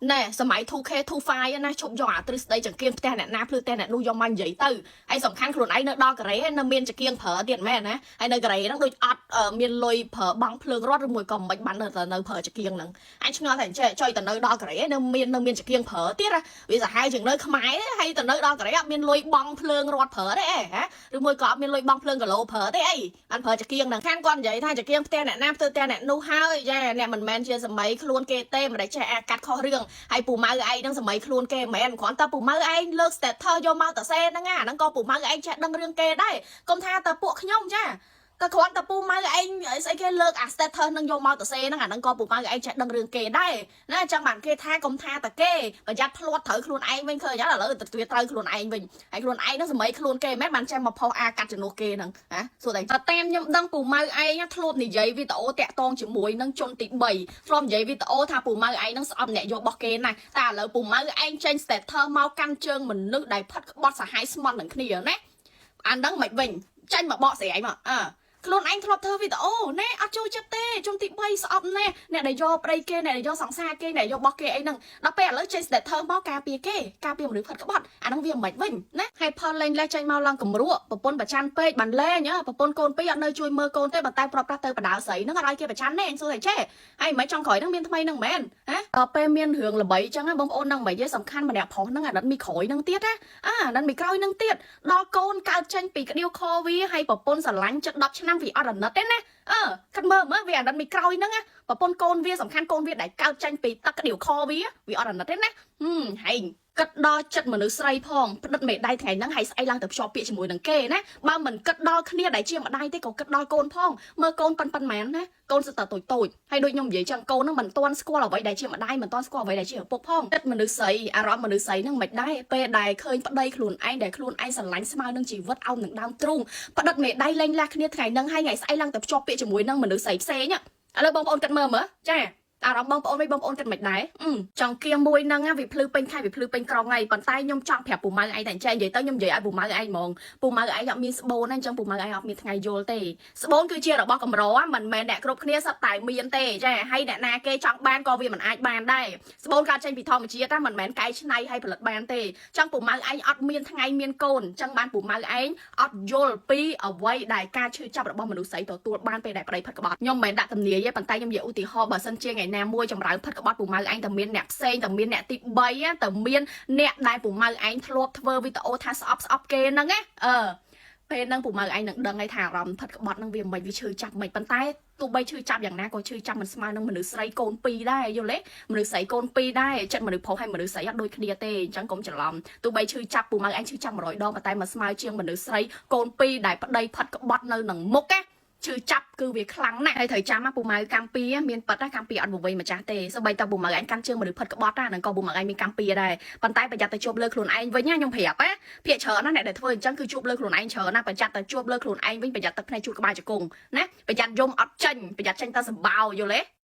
ណែសម័យ 2K 25ណាឈប់យកអាទ្រឹស្ដីចង្គៀងផ្ទះអ្នកណាភ្លឺផ្ទះអ្នកនោះយកមកនិយាយទៅហើយសំខាន់ខ្លួនឯងនៅដល់កូរ៉េនៅមានចង្គៀងប្រើទៀតមែនណាហើយនៅកូរ៉េហ្នឹងដូចអត់មានលុយប្រើបង់ភ្លើងរត់ឬមួយក៏មិនបាននៅតែនៅប្រើចង្គៀងហ្នឹងអញឆ្ងល់តែអញ្ចេះចុយទៅនៅដល់កូរ៉េនៅមាននៅមានចង្គៀងប្រើទៀតណាវាសាហាវជាងនៅខ្មែរហើយទៅនៅដល់កូរ៉េអត់មានលុយបង់ភ្លើងរត់ប្រើទេអេហ៎ឬមួយក៏អត់មានលុយបង់ភ្លើងគីឡូប្រើទេអីបានប្រើចង្គៀងហ្នឹងខានគាត់និយាយថាចង្គៀងផ្ទះអ្នកណាផ្ទះអ្នកនោះហើយចាអ្នកមិនមែនជាសម័យខ្លួនគេទេមិនដែលចេះអាកាត់ខុសរឿង ហើយពូម៉ៅឯងហ្នឹងសម័យខ្លួនគេមិនមែនគ្រាន់តែពូម៉ៅឯងលើក status យកមកតសេហ្នឹងអាហ្នឹងក៏ពូម៉ៅឯងចេះដឹងរឿងគេដែរកុំថាតែពួកខ្ញុំចាតែគ្រាន់តែពូម៉ៅឯងស្អីគេលើកអា status ហ្នឹងយកមកតសេហ្នឹងអាហ្នឹងក៏ពូម៉ៅឯងចេះដឹងរឿងគេដែរណាអញ្ចឹងបានគេថាកុំថាតែគេប្រយ័ត្នភ្លាត់ត្រូវខ្លួនឯងវិញឃើញអត់ឥឡូវទៅវាត្រូវខ្លួនឯងវិញហើយខ្លួនឯងហ្នឹងសម័យខ្លួនគេមិនមែនបានចេះមកផុសអាកាត់ជំនួសគេហ្នឹងហ៎សួរតែតាមខ្ញុំដឹងពូម៉ៅឯងធ្លាប់និយាយវីដេអូតាក់តងជាមួយនឹងជនទី3ធ្លាប់និយាយវីដេអូថាពូម៉ៅឯងហ្នឹងស្អប់អ្នកយករបស់គេណាស់តែឥឡូវពូម៉ៅឯងចេញ status មកកាន់ជើងមនុស្សដែលផិតក្បត់សាហាយស្មត់នឹងគ្នាណាអាហ្នឹងមិនវិញចាញ់មកបកស្រាយមកអើខ្លួនឯងធ្លាប់ធ្វើវីដេអូណែអត់ចូលចិត្តទេជុំទី3ស្អប់ណែអ្នកដែលយកប្តីគេអ្នកដែលយកសង្សារគេអ្នកយករបស់គេអីហ្នឹងដល់ពេលឥឡូវចេញ status មកការពារគេការពារមនុស្សផិតក្បត់អាហ្នឹងវាមិនវិញណាហើយផលលេងលេះចេញមកឡើងគម្រក់ប្រពន្ធប្រច័នពេកបានលេងប្រពន្ធកូនពីរអត់នៅជួយមើលកូនទេប៉ុន្តែប្រាប់ប្រាស់ទៅបដាស្រីហ្នឹងអត់ឲ្យគេប្រច័នទេសួរតែចេះហើយមិនចង់ក្រោយហ្នឹងមានថ្មីហ្នឹងមែនហ៎ដល់ពេលមានរឿងល្បីអញ្ចឹងបងប្អូនហ្នឹងមិនយេសំខាន់ម្នាក់ប្រុសហ្នឹងអាណិតមីក្រោយហ្នឹងទៀតណាអាអាណិតមីក្រោយហ្នឹងទៀតដល់កូនកើតចេញពីក្តៀវខវាហើយប្រពន្ធស្រឡាញ់ចិត្ត10ឆ្នាំវាអត់អាណិតទេណាអឺគិតមើលមើលវាអាណិតមីក្រោយហ្នឹងណាប្រពន្ធកូនវាសំខាន់កូនវាដែលកើតចេញពីទឹកក្តៀវខវាវាអត់អាណិតទេណាហឹមហែងគិតដល់ចិត្តមនុស្សស្រីផងផ្ដិតមេដៃថ្ងៃហ្នឹងហើយស្អីឡើងទៅភ្ជាប់ពាក្យជាមួយនឹងគេណាបើមិនគិតដល់គ្នាដែលជាម្ដាយទេក៏គិតដល់កូនផងមើលកូនប៉ិនប៉ិនម៉ានណាកូនសិតតែតូចតូចហើយដូចខ្ញុំនិយាយចឹងកូនហ្នឹងមិនទាន់ស្គាល់អ្វីដែលជាម្ដាយមិនទាន់ស្គាល់អ្វីដែលជាឪពុកផងចិត្តមនុស្សស្រីអារម្មណ៍មនុស្សស្រីហ្នឹងមិនដែរពេលដែលឃើញប្តីខ្លួនឯងដែលខ្លួនឯងស្រឡាញ់ស្មើនឹងជីវិតអោមនឹងដើមទ្រូងផ្ដិតមេដៃលែងលះគ្នាថ្ងៃហ្នឹងហើយថ្ងៃស្អីឡើងទៅភ្ជាប់ពាក្យជាមួយនឹងមនុស្សស្រីផ្សេងឥឡូវបងប្អូនគិតមើលមើលចាអារម្មណ៍បងប្អូនវិញបងប្អូនគិតមិនដែរចង់គៀមួយហ្នឹងវាភ្លឺពេញខែវាភ្លឺពេញក្រុងហើយប៉ុន្តែខ្ញុំចង់ប្រាប់ពូម៉ៅឯងតែអញ្ចឹងនិយាយទៅខ្ញុំនិយាយឲ្យពូម៉ៅឯងហ្មងពូម៉ៅឯងអត់មានស្បូនណាអញ្ចឹងពូម៉ៅឯងអត់មានថ្ងៃយល់ទេស្បូនគឺជារបស់កម្រមិនមែនអ្នកគ្រប់គ្នាសុទ្ធតែមានទេចាហើយអ្នកណាគេចង់បានក៏វាមិនអាចបានដែរស្បូនកើតចេញពីធម្មជាតិណាមិនមែនកែច្នៃឲ្យផលិតបានទេអញ្ចឹងពូម៉ៅឯងអត់មានថ្ងៃមានកូនអញ្ចឹងបានពូម៉ៅឯងអត់យល់ពីអ្វីដែលការឈឺចាប់របស់មនុស្សស្រីទទួលបានពេលដែលប្តីផិតក្បត់ខ្ញុំមិនមែនដាក់ទំនាយទេប៉ុន្តែខ្ញុំនិយាយឧទាហរណ៍បើសិនជាថ្ងៃណាមួយចម្រើនផិតក្បត់ពូម៉ៅឯងតែមានអ្នកផ្សេងតែមានអ្នកទី3តែមានអ្នកដែលពូម៉ៅឯងធ្លាប់ធ្វើវីដេអូថាស្អប់ស្អប់គេហ្នឹងណាអឺពេលហ្នឹងពូម៉ៅឯងនឹងដឹងហើយថាអារម្មណ៍ផិតក្បត់ហ្នឹងវាមិនវាឈឺចាប់មិនប៉ុន្តែទោះបីឈឺចាប់យ៉ាងណាក៏ឈឺចាប់មិនស្មើនឹងមនុស្សស្រីកូនពីរដែរយល់ទេមនុស្សស្រីកូនពីរដែរចិត្តមនុស្សប្រុសហើយមនុស្សស្រីអត់ដូចគ្នាទេអញ្ចឹងកុំច្រឡំទោះបីឈឺចាប់ពូម៉ៅឯងឈឺចាប់100ដងប៉ុន្តែមិនស្មើជាងមនុស្សស្រីកូនពីរដែលប្តីផិតក្បត់នៅនឹងមុខណាឈឺចាប់គឺវាខ្លាំងណាស់ហើយត្រូវចាំណាពូម៉ៅកម្មពីមានប៉ិតណាកម្មពីអត់វវៃម្ចាស់ទេសូម្បីតែពូម៉ៅឯងកាន់ជើងមនុស្សផិតក្បត់ណានឹងក៏ពូម៉ៅឯងមានកម្មពីដែរប៉ុន្តែប្រយ័ត្នទៅជួបលើខ្លួនឯងវិញណាខ្ញុំប្រាប់ណាភាកច្រើនណាអ្នកដែលធ្វើអញ្ចឹងគឺជួបលើខ្លួនឯងច្រើនណាប្រយ័ត្នទៅជួបលើខ្លួនឯងវិញប្រយ័ត្នទឹកភ្នែកជួតក្បាលជង្គង់ណាប្រយ័ត្នយំអត់ចេញប្រយ័ត្នចេញតែសម្បោយល់ទេ។